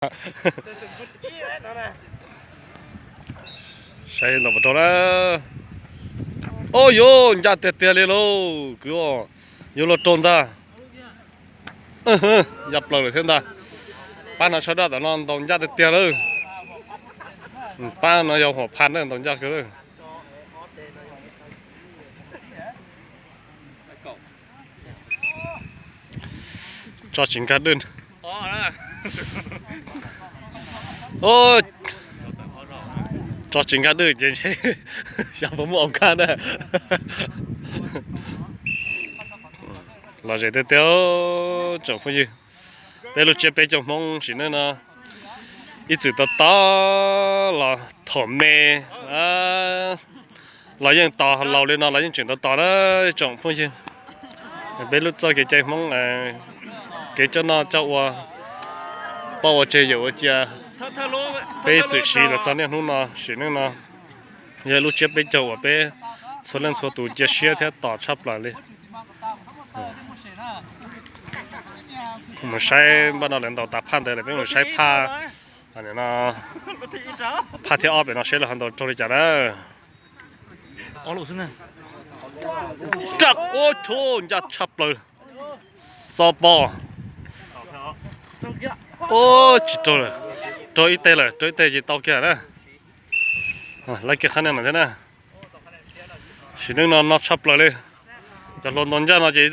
Saib ntaus puas raug na. Ua yuav ncaj tiag tiag li lauj kwv. Yuav luag raug ntag. Ncaj plaws lawm thiab ntag. Pab no sawv daws tom no ntaus ncaj tiag tiag lawm. Pab no yog huam phaj na, ntaus ncaj kawg lawm. Tso tsis nkag dwj. Tso tsis nkag dwj ces xyov puas muaj au kaj na. Lom zem tiag tiag tsoom phooj ywg. Peb lub tsiab peb caug Hmoob sim neej no ib txwm tos tos los thaum me los yeej tos, laus li no los yeej tseem tos tos na tsoom phooj ywg. Peb lub txoj kev cai Hmoob, kev coj noj coj ua, poj ua tseg yawm ua cia, peb ib txwm siv los txog niaj hnub no sim neej no. Yog lub tsiab peb caug uas peb txhua leej txhua tus cia siab thiab tos tshaj plaws li. Mus saib npaj no lawv ntaus tas phaj ntawd lawm peb mus saib phaj, phaj thib ob pem no seb lawv ho ntaus raug li cas na. Raj ua tho ncaj tshaj plaws. Xob pob. Tsis raug lawm, raug ib teg lawm, raug ib teg ces tau kiag na. Lawv kiag qhab niag no thiab na. Sim neej no no tshaj plaws li. Cov hluas ntaus ncaj no ces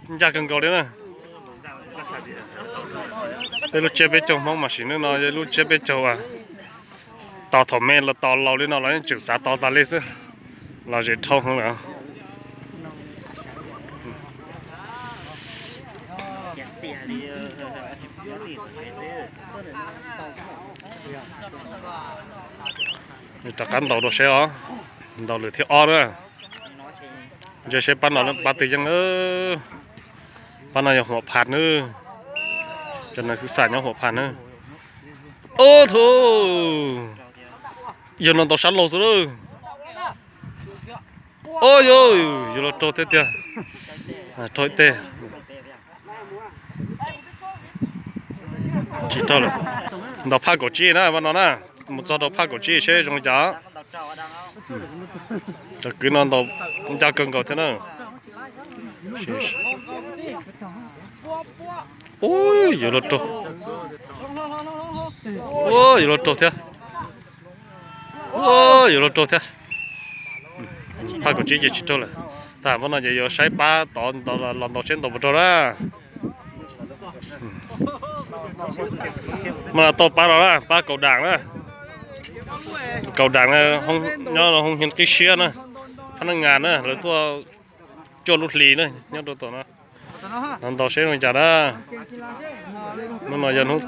ncaj kawg nkaus li na. Peb lub tsiab peb caug Hmoob mas sim neej no yog lub tsiab peb caug uas tos thaum me los tos laus li no los yeej tseem xav tos tas li xwb. Lom zem dhau heev lawm. Rov qab ntaus dua seb os. Ntaus lwm thib ob na. Ntsia seb pab no pab twg yeej. Pab no yog Huam Phaj nawb. Cov neeg xwv xam nyob Huam Phaj nawb. Ub thu, yog no ntaus sab laug xwb lawm. Ub, yuav luag raug thiab tiag. Raug ib teg. Tsis raug lawm. Ntaus phaj kaum tsib na, pab no na. Mus txog rau phaj kaum tsib seb zoo li cas. Cov kwv no ntaus ncaj kawg nkaus thiab na. Ub, yuav luag raug. Ub, yuav luag raug thiab. Ub, yuav luag raug thiab. Phaj kaum tsib ces tsis raug lawm. Tag pab no ces yuav saib pab tod los ntaus seb ntaus puas raug na. Mas tau pab no na, pab kaum dam na. Kaum dam nyob hoo hiav qib siab na. Phab naj ngas na, lawv tuaj cuaj lub hlis na nyob rau tom no. Los ntaus seb zoo cas na. Hnub no yog hnub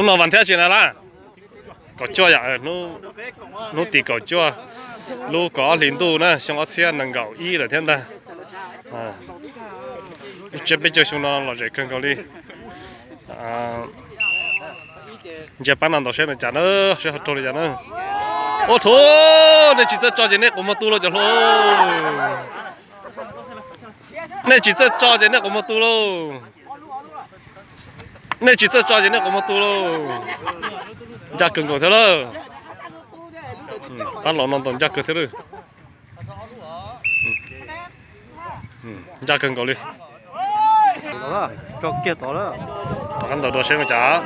no vas thiab tsis na laj. Kaum cuaj yom, hnub tim kaum cuaj, lub kaum ob hlis ntuj na, xyoo ob txhiab nees nkaum ib lawm thiab ntag. Lub tsiab peb caug xyoo no lom zem kawg nkaus li. Ntsia pab no ntaus seb nws cas na, seb ho raug li cas na. Ub thu, nej tsis txawj tso ces nej quas muag tu lauj cov hluas. Nej tsis txawj tso ces nej quas muag tu lauj. Nej tsis txawj tso ces nej quas muag tu lauj. Ncaj kawg nkaus thiab lawm. Pab laus no ntaus ncaj kawg thiab lawm. Ncaj kawg nkaus li. Rov qab ntaus dua seb ua cas.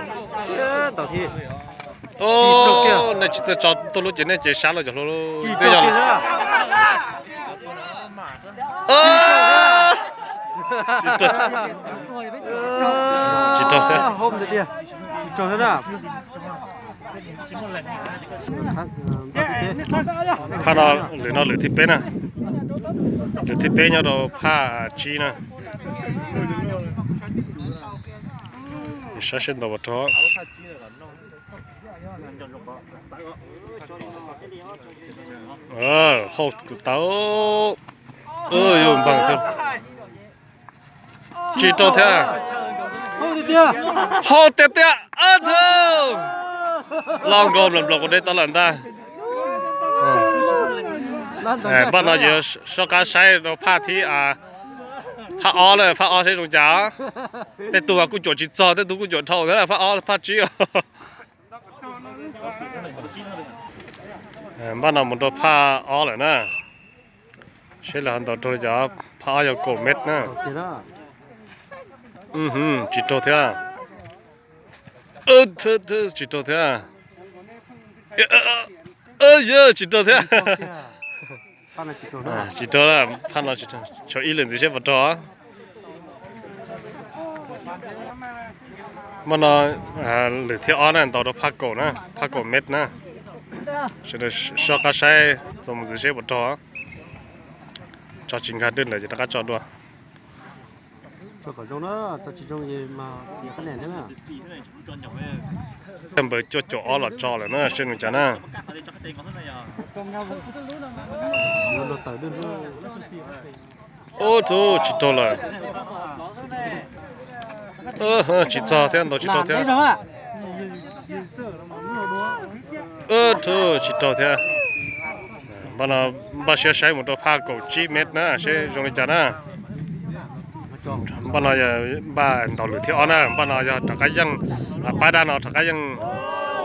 Nej tsis txawj tso tuaj lub ces nej ces sab lawm cov hluas. Twb yog tsis raug thiab. Phaj no, lwm no lwm thib peb na. Lwm thib peb nyob rau phaj tsib na. Saib seb ntaus puas raug. Hauj kuv tau. Yus npawg thiab. Tsis raug thiab. Hauj tiag tiag. Los nkaus nplam nplam kuv deb tau lawm ntag. Pab no ces soj qab saib rau phaj thib, Phaj ob na, phaj ob saib zoo cas. Tej tug mas kuj cuam tsis txog, tej tug kuj cuam dhau thiab, phaj ob phaj tsib. Npaj no mus rau phaj ob lawm na. Seb lawv ho ntaus raug li cas, phaj ob yog kaum mev na. Tsis raug thiab. Tsis raug thiab. Tsis raug thiab. Tsis raug, phaj no tsis raug, tshuav ib lwm ntxiv seb puas raug. Hmo no lwm thib ob na, ntaus rau phaj kaum na, phaj kaum mev na. Sawv daws soj qab saib txuas mus ntxiv seb puas raug. Tso tsis nkag dwj lawm ces rov qab tso dua. Npawg cuaj caum ob los tso lawm na, seb nws cas na. Ub, tsis raug lawm. Tsis txog thiab, ntaus tsis raug thiab. Tsis raug thiab. Npaj no npaj siab saib mus rau phaj kaum tsib mev na, seb zoo li cas na. Npaj no yog npaj ntaus lwm thib ob na, npaj no yog rov qab yeej, pab dab no rov qab yeej,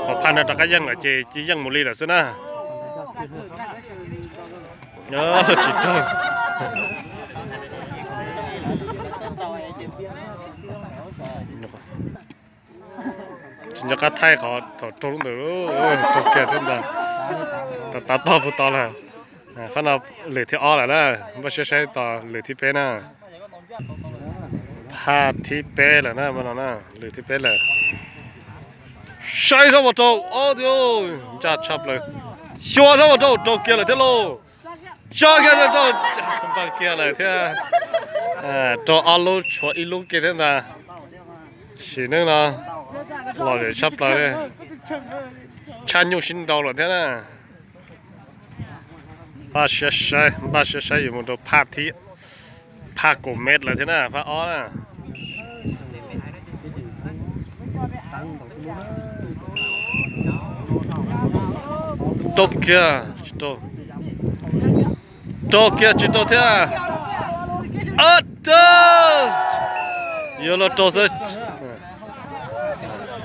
qhov phaj no rov qab yeej lawm ces cia yeej mus li lawm xwb na. Tsis raug. Tsis nco qab thaij qhov thaum raug lub ntawd, raug kiag thiab ntag. Tav toj puag tod lawm. Phaj no lwm thib ob lawm na, npaj siab saib tos lwm thib peb na. Phaj thib peb lawm na, no na, lwm thib peb lawm. Saib seb puas raug, ob, ncaj tshaj plaws. Xyuas seb puas raug, raug kiag lawm thiab lauj. Tso kiag, npaj kiag lawm thiab. Raug ob lub tshuav ib lub kiag thiab ntag. Sim neej no lom zem tshaj plaws li, tshaj nyuj sib nraus lawm thiab na. Npaj siab saib, npaj siab saib yuav mus rau phaj thib, phaj kaum mev lawm thiab na, phaj ob na. Raug kiag, tsis raug. Raug kiag, tsis raug thiab. Yuav luag raug xwb.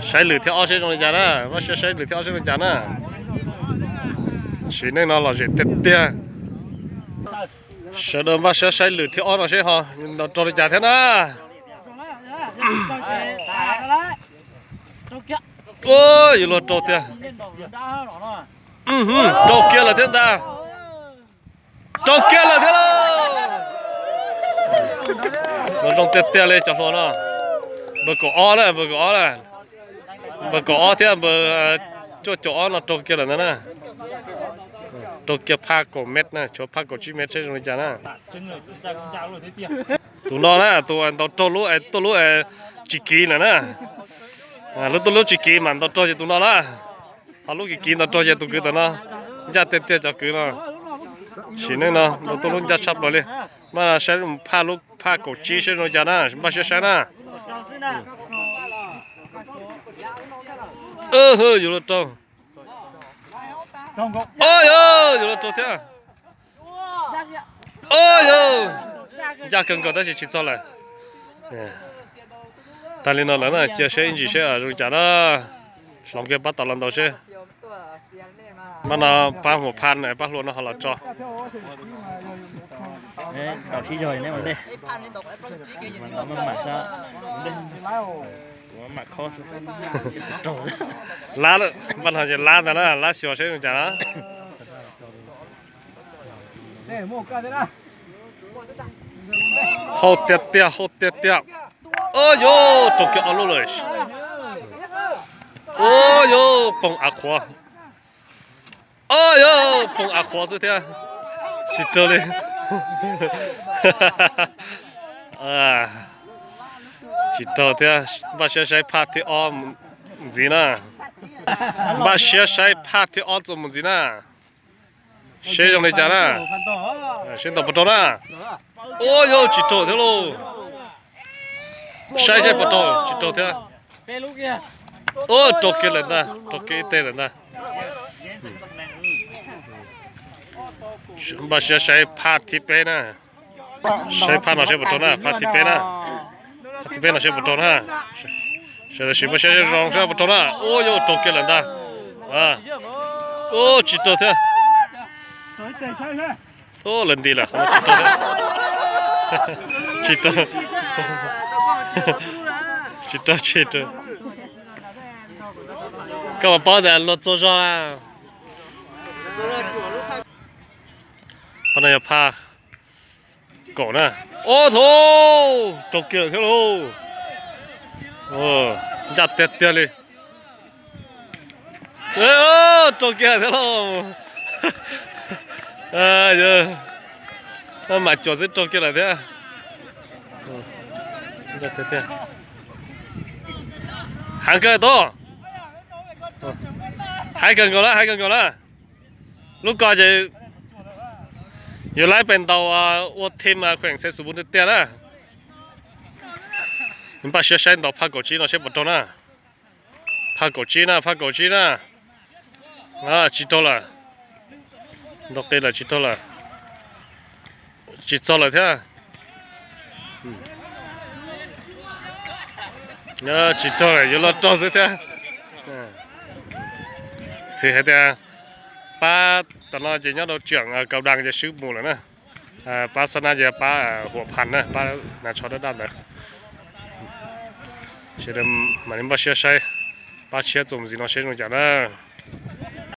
Saib lwm thib ob seb zoo li cas na, npaj siab saib lwm thib ob seb zoo li cas na. Sim neej no lom zem tiag tiag. Sawv daws npaj siab saib lwm thib ob no seb ho ntaus raug li cas thiab na. Yuav luag raug tiag. Raug kiag lawm thiab ntag. Raug kiag lawm thiab lauj. Nws zoo tiag tiag li cov hluas no. Npawg kaum ob na, npawg kaum ob na. Npawg kaum ob thiab npawg cuaj caum ob no raug kiag lawm ntag na. Raug kiag phaj kaum mev na, tshuav phaj kaum tsib mev seb zoo li cas na. Tus no na, tus ntaus raug lub es tuaj lub es tsis kiv lawm na. Lub tuaj lub tsis kiv mas ntaus raug ces tus no na. Ho lub kiv kiv ntaus raug ces tus kwv ntawm no. Ncaj tiag tiag cov kwv no. Sim neej no ntaus tuaj lub ncaj tshaj plaws li. Mas saib phaj lub phaj kaum tsib seb zoo li cas na, npaj siab saib na. Yuav luag raug. Ob yog, yuav luag raug thiab. Ob yog, ncaj kawg nkaus tab sis tsis txog lawm. Tag li no lawm na, cia seb ib ntsis seb zoo li cas na. Hloov kiag pab tom los ntaus seb. Pab no, pab mus phaj, pab hluas no ho los tso. Lab, npaj no ces lab ntag na, lab xyuas seb zoo li cas na. Hauj tiag tiag, hauj tiag tiag. Ob yog, raug kiag ob lub lawm. Ob yog, poob av qhuav. Ob yog, poob av qhuav xwb thiab. Tsis raug li. Tsis raug thiab, npaj siab saib phaj thib ob ntxiv na. Npaj siab saib phaj thib ob txuas mus ntxiv na. Seb zoo li cas na. Seb ntaus puas raug na. Ob yog, tsis raug thiab lauj. Saib seb puas raug, tsis raug thiab. Raug kiag lawm ntag, raug kiag ib teg lawm ntag. Npaj siab saib phaj thib peb na. Saib phab no saib puas raug na, phab thib peb na. Phab thib peb no saib puas raug na. Sawv daws sim muab saib zoo saib puas raug na. Ua yuav raug kiag lawm ntag. Ua tsis raug thiab. Lawv nti lawm, tsis raug thiab. Tsis raug. Tsis raug, tsis raug. Koj mam paub tias luag txua zog na. Phab no yog phab kaum na. Ua thaub, raug kiag thiab lauj. Ncaj tiag tiag li. Raug kiag thiab lauj. Mam cuam xwb raug kiag lawm thiab. Heev kawg tub. Heev kawg nkaus na, heev kawg nkaus na. Lub ko ces yuav laib pes ntaus ua team Khueem Xeem Xus Vus tiag tiag na. Npaj siab saib ntaus phab kaum tsib no saib puas raug na. Phab kaum tsib na, phab kaum tsib na. Tsis raug lawm. Ntau qis lawm tsis raug lawm. Tsis txog lawm thiab. Tsis raug lawm, yuav luag raug xwb thiab. Thwm hais tias pab tom no ces nyob rau tseem kaus das ces swb mus lawm na. Pab xab nab ces pab huam phas na, pab hnav tsho daj daj ntawd. Sawv daws mam li npaj siab saib pab tshiab txuas mus ntxiv no saib zoo cas na.